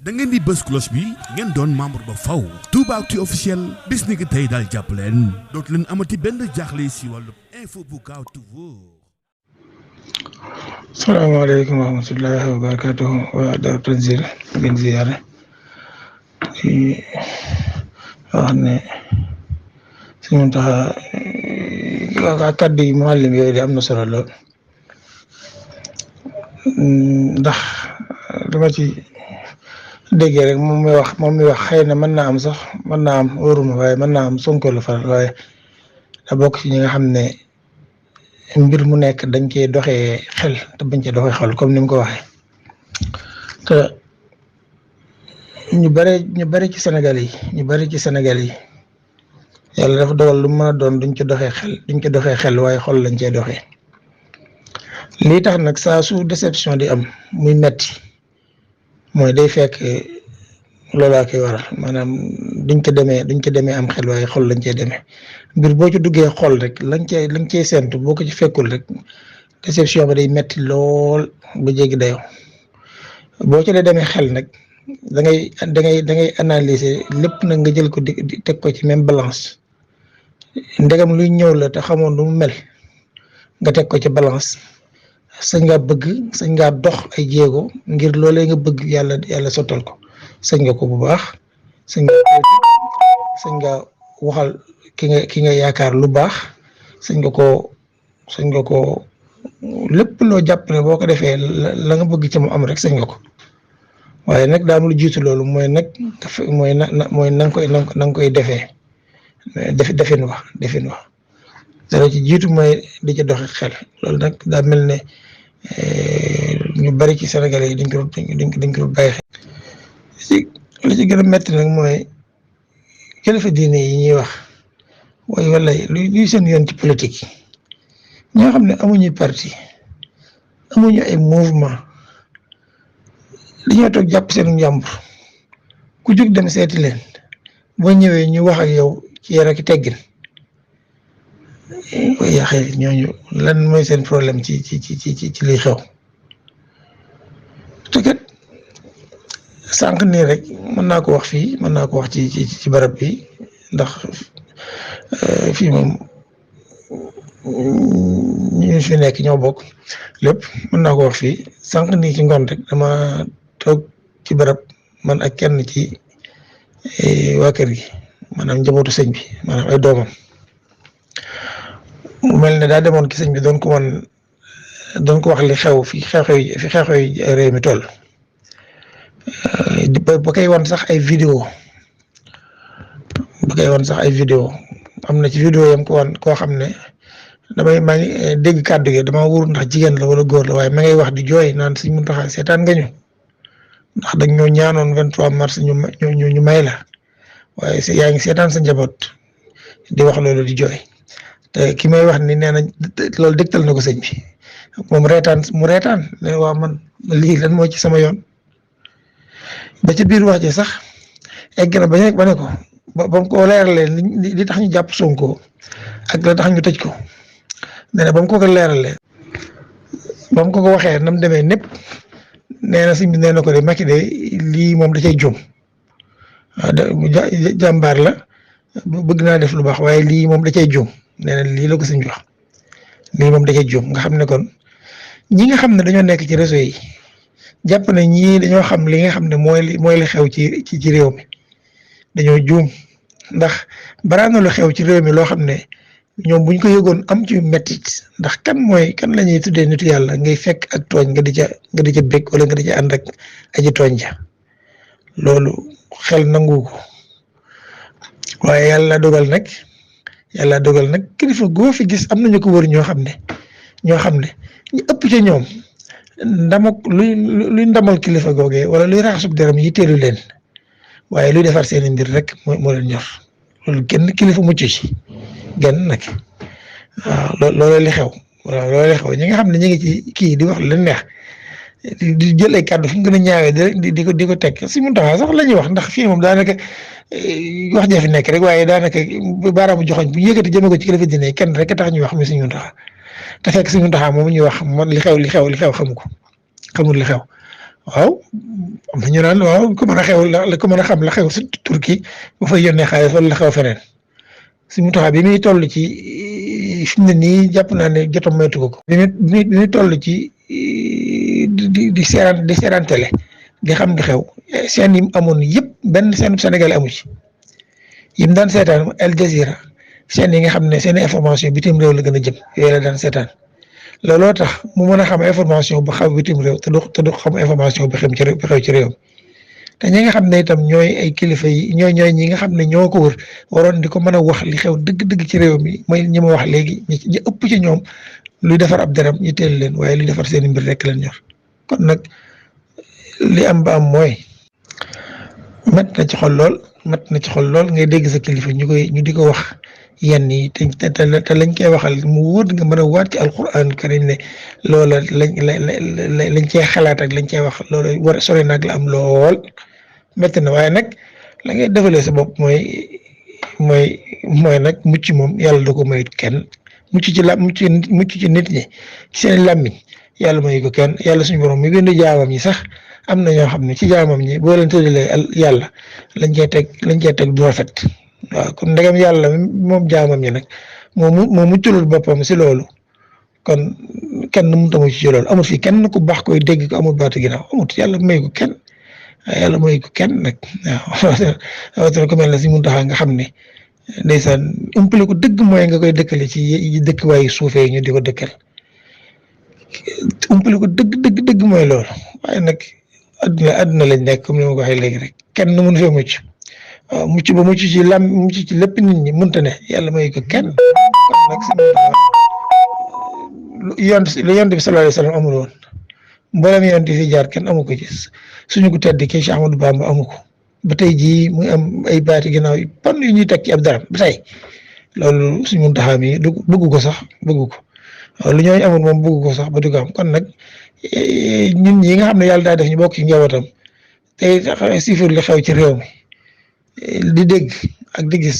da ngeen di bës cloche bi ngeen doon membre ba faw Toubactu officiel bis ni ki tey daal jàpp leen dootu leen amati benn jaaxle si wàllu info bu gaaw te wóor. salaamaaleykum wa rahmatullahi wa barakatuhu waa Daaru Tanzil ngeen ziyaare ci wax ne si mun taxa kàddu yi muallim yooyu de am na solo lool ndax dama ci déggee rek moom mi wax xëy na mën naa am sax mën naa am wóoruma waaye mën naa am Sonko la faral waaye da bokk ci ñi nga xam ne mbir mu nekk dañ koy doxee xel te bañ cee doxee xol comme ni mu ko waxee te ñu bari ci Sénégal yi yàlla dafa dogal lu mën a doon duñ ci doxee xel waaye xol lañ cee doxee lii tax nag saa su déception di am muy metti mooy day fekk loolaa koy waral maanaam duñ ko demee am xel waaye xol lañ cee demee mbir boo ci duggee xol rek lañ cey séntu boo ko ci fekkul rek déception ba day metti lool ba jéggi dayoo boo ci dee demee xel nag da ngay analyser lépp nag nga jël ko di teg ko ci même balance ndegam luy ñëw la te xamoon nu mu mel nga teg ko ci balance sañ ngaa bëgg sañ ngaa dox ay jéego ngir loolee nga bëgg yàlla sottal ko sañ nga ko bu baax sañ nga waxal ki nga yaakaar lu baax sañ nga ko lépp loo jàpp ne boo ko defee la nga bëgg ci mu am rek sañ nga ko waaye nag daa am lu jiitu loolu mooy nag na nga koy defee defin wax dara ci jiitu mooy di ci doxe xel loolu nag daa mel ne ñu bari ci Sénégalais yi dañ ko bàyyi xel li ci gën a metti nag mooy kilifa diine yi ñuy wax waaye wala luy seen yoon ci politique yi ñoo xam ne amuñu parti amuñu ay mouvement dañoo toog jàpp seen njàmbur ku jóg dem seeti leen boo ñëwee ñu wax ak yow ci yar ak teggin waaye yaxee ñooñu lan mooy seen problème ci liy xew te kat sànq nii rek mën naa ko wax fii mën naa ko wax ci barab bi ndax fii moom ñu fi nekk ñoo bokk lépp mën naa ko wax fii sànq nii ci ngoon rek dama toog ci barab man ak kenn ci waa kër gi maanaam njabootu sëñ bi maanaam ay doomam mu mel ne daa demoon ki sëñ bi doon ko wax li xew fi xew-xew yi réew mi toll ba koy wan sax ay vidéo am na ci vidéo yam ko wan koo xam ne maa ngi dégg kàddu gi dama wóor ndax jigéen la wala góor la waaye ma ngay wax di jooy naan Sëñ Muntaxa seetaan nga ñu ndax dañ ñoo ñaanoon 23 mars ñu may la waaye yaa ngi seetaan sa njaboot di wax loolu di jooy te ki may wax ni nee na loolu dégtal na ko sëñ bi moom mu reetaan ne waa man lii lan moo ci sama yoon ba ci biir wax ji sax egg na ba ne ko ba mu ko leeralee li tax ñu jàpp Sonko ak la tax ñu tëj ko nee na ba mu ko leeralee ba mu ko waxee nam demee népp nee na sëñ bi nee na ko de Macky de lii moom da cay juum jàmbaar la bëgg naa def lu baax waaye lii moom da cay juum nee na lii la ko sëñ bi wax lii moom da cay juum nga xam ne kon ñi nga xam ne dañoo nekk ci réseau yi jàpp ne ñii dañoo xam li nga xam ne mooy li xew ci réew mi dañoo juum ndax baraan na lu xew ci réew mi loo xam ne ñoom buñ ko yëgoon am ci mettit ndax kan la ñuy tuddee nitu yàlla ngay fekk ak tooñ nga di ca bég wala nga di ca ànd ak aji tooñ ja loolu xel nangu ko waaye yàlla dogal nag kilifa goo fi gis am nañu ko wër ñoo xam ne ñu ëpp ca ñoom luy ndamal kilifa googee wala luy raxasub deram yi teelu leen waaye luy defar seen mbir rek moo leen ñor loolu kenn kilifa mucc ci genn nag waaw loolu li xew ñi nga xam ne ñu ngi ci kii di wax lu leen neex di jël ay kàddu fu mu gën a ñaawee di ko teg si mu taxaw sax la ñuy wax ndax fii moom daanaka wax jee fi nekk rek waaye daanaka baaraamu joxoñ bu yëkkati jëme ko ci kilifa diine kenn rek tax ñuy wax mi Sëñ Muntaxa te fekk Sëñ Muntaxa moom ñuy wax man li xew xamul li xew waaw am na ñu naan waaw ku mën a xew la ku mën a xam la xew si Turquie bu fay yónnee xaalis wala la xew feneen si mu taxaw bi muy toll ci fi mu ne nii jàpp naa ne jotam moytu ko. bi muy toll ci di seeraan télé di xam di xew seen yi amoon yëpp benn seen Sénégal amu ci yim daan seetaan Al Jazeera seen yi nga xam ne seen information bitim réew la gën a jëm yooyu la daan seetaan looloo tax mu mën a xam information bu xaw bitim réew te du xam information bi xew ci réew te ñi nga xam ne itam ñooy ay kilifa yi ñooy ñi nga xam ne ñoo ko wër waroon di ko mën a wax li xew dëgg-dëgg ci réew mi mooy ñi ma wax léegi ñi ëpp ci ñoom luy defar ab deram ñu teel leen waaye luy defar seen mbir rek leen ñor kon nag li am ba am mooy mat na ci xol lool ngay dégg sa kilifa ñu di ko wax yenn yi te lañ koy waxal mu wóor nga mën a waat ci alquran karim ne loola lañ cee xalaat ak lañ cee wax loola war a sore nag la am lool métti na waaye nag la ngay defalee sa bopp mooy nag mucc moom yàlla da ko mayut kenn mucc ci nit ñi ci seen làmmiñ yàlla mayu ko kenn yàlla suñu borom mi bind jaamam ñi sax am na ñoo xam ne ci jaamam ñi boo leen tëddalee yàlla lañ cee teg du rafet waaw kon ndegam yàlla moom jaamam ñi nag moo muccalul boppam si loolu kon kenn mënut a mucc ci loolu amul fii kenn ku baax koy dégg ko amul baatu ginnaaw amut yàlla may ko kenn yàlla may ko kenn nag waaw rawatina ku mel ne si Muntaxa nga xam ne ndeysaan umpale ko dëgg mooy nga koy dëkkale ci dëkkuwaayu suufee ñu di ko dëkkal umpale ko dëgg mooy loolu waaye nag àdduna lañ nekk comme ni ma ko waxee léegi rek kenn mënu fee mucc waaw mucc ci lépp nit ñi mënta ne yàlla may ko kenn kon nag lu yonent bi sallallahu alayhi wa sallam amul woon mboolem yonent fi jaar kenn amu ko ci suñu ko tedd kii Cheikh Ahmadou Bamba amu ko ba tey jii muy am ay baati ginnaaw yu pan yu ñuy teg ci ab dara ba tey loolu suñu Muntaxa mi bëgg ko sax bëgg ko lu ñooñu amul moom bëgg ko sax ba du ko am kon nag ñun ñi nga xam ne yàlla daa def ñu bokk ci njabootam tey siifur li xew ci réew mi di dégg ak di gis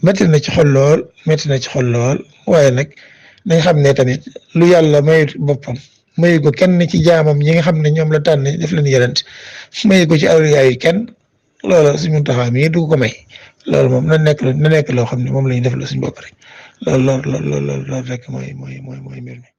métti na ci xol lool waaye nag nañ xam ne tamit lu yàlla mayut boppam mayu ko kenn ci jaamam ñi nga xam ne ñoom la tànn def leen yonent mayu ko ci awliyaa yi kenn loola suñu Muntaxa mi du ko may loolu moom na nekk loo xam ne moom la ñu def la suñu bopp rek loolu rek mooy mbir mi